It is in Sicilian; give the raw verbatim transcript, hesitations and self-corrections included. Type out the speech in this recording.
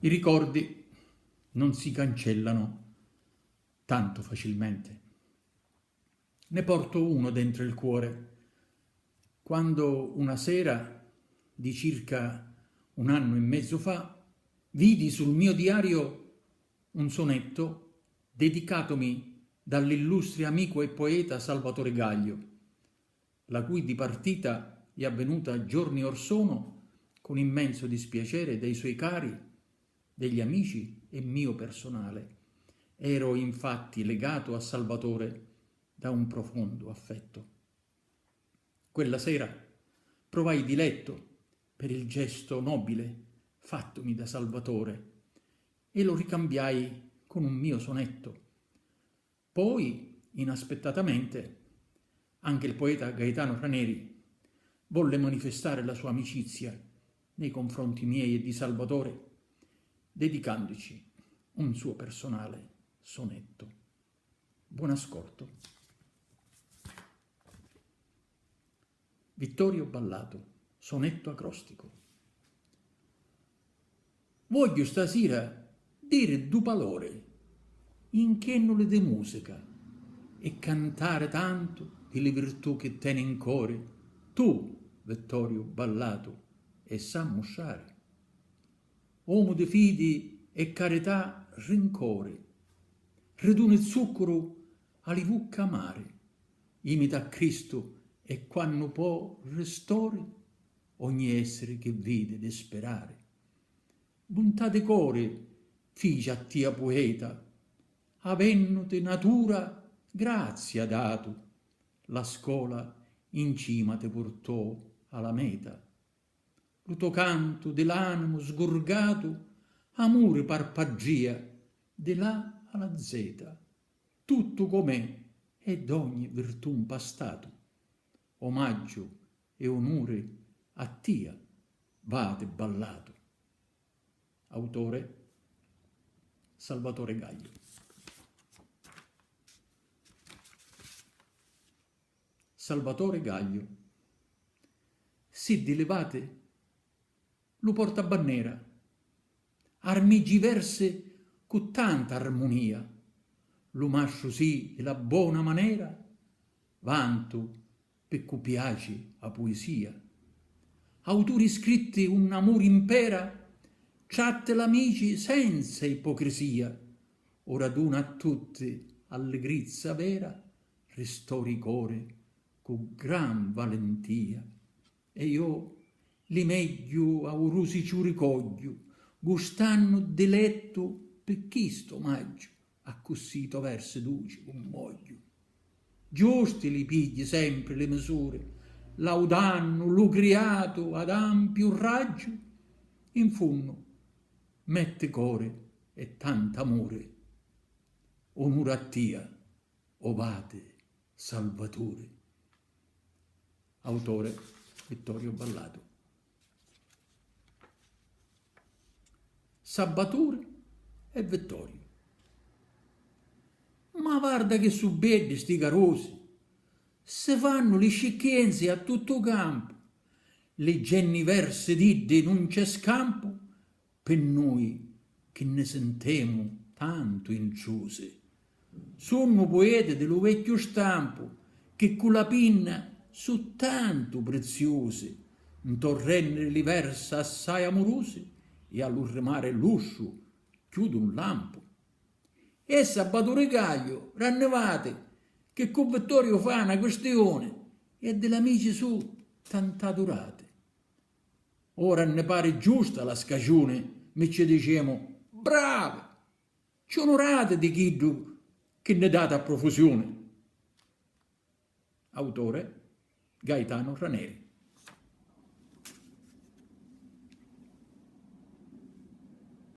I ricordi non si cancellano tanto facilmente. Ne porto uno dentro il cuore. Quando una sera di circa un anno e mezzo fa vidi sul mio diario un sonetto dedicatomi dall'illustre amico e poeta Salvatore Gaglio, la cui dipartita è avvenuta giorni or sono con immenso dispiacere dei suoi cari, degli amici e mio personale. Ero infatti legato a Salvatore da un profondo affetto. Quella sera provai diletto per il gesto nobile fattomi da Salvatore e lo ricambiai con un mio sonetto. Poi, inaspettatamente, anche il poeta Gaetano Raneri volle manifestare la sua amicizia nei confronti miei e di Salvatore, dedicandoci un suo personale sonetto. Buon ascolto. Vittorio Ballato, sonetto acrostico. Vogghiu stasira diri ddu palori in chennuli di musica e cantari tantu di li virtù chi teni in cori tu, Vittoriu Ballatu, e sa mustrari. Omu di fidi e carità rincori, riduni zuccuru a li vucca amari, imita a Cristu e quannu pò ristori ogni essiri chi vidi dispirari. Buntà di cori fici a tia pueta, avennuti natura grazia datu, la scola in cima ti purtò a la meta. Lu to cantu di l'animu sgurgatu amuri parpaggìa di la a la zeta, tuttu com'è ed ogni virtù mpastatu. Omaggiu e onuri a tia vati Ballatu. Autore Salvatore Gaglio. Salvatore Gaglio. Siddi li vati lu portabannera, armiggi i versi cu tanta armunia, lu mastru sì di la bona manera, vantu pi cu piaci a puisia. Auturi scritti unni amuri impera, tratti l'amici senza ipocrisia, ora duna a tutti alligrizza vera, ristori i cori cu gran valentia. E io li megghiu aurusi ciuri cogghiu, gustannu dilettu pi chistu omaggiu, accussì i to versi duci cummogghiu. Giusti li pigghi sempri li misuri, laudannu lu criatu ad ampiu raggiu, in funnu metti cori e tant'amuri. Onuri a tia, o vati Salvaturi. Autore Vittorio Ballato. Sabbaturi e Vittorio. Ma varda chi su beddi sti carusi, si fannu li scicchienzi a tuttu campu, liggenni versi d'iddi nun c'è scampu, pi nui chi nni sintemu tantu intrusi. Sunnu pueti di lu vecchiu stampu chi cu la pinna su tantu priziusi, ntô renniri li versa assai amurusi e a lu rimari lustru chiù d'un lampu. E Sabbaturi Gagliu, rannivati, chi cu Vittoriu fa na quistiuni e di l'amici su tant'adurati. Ora nni pari giusta la scagiuni, mi ci dicemu, bravi! Ci onurati di chiddu chi nni dati a profusiuni. Autore Gaetano Raneri.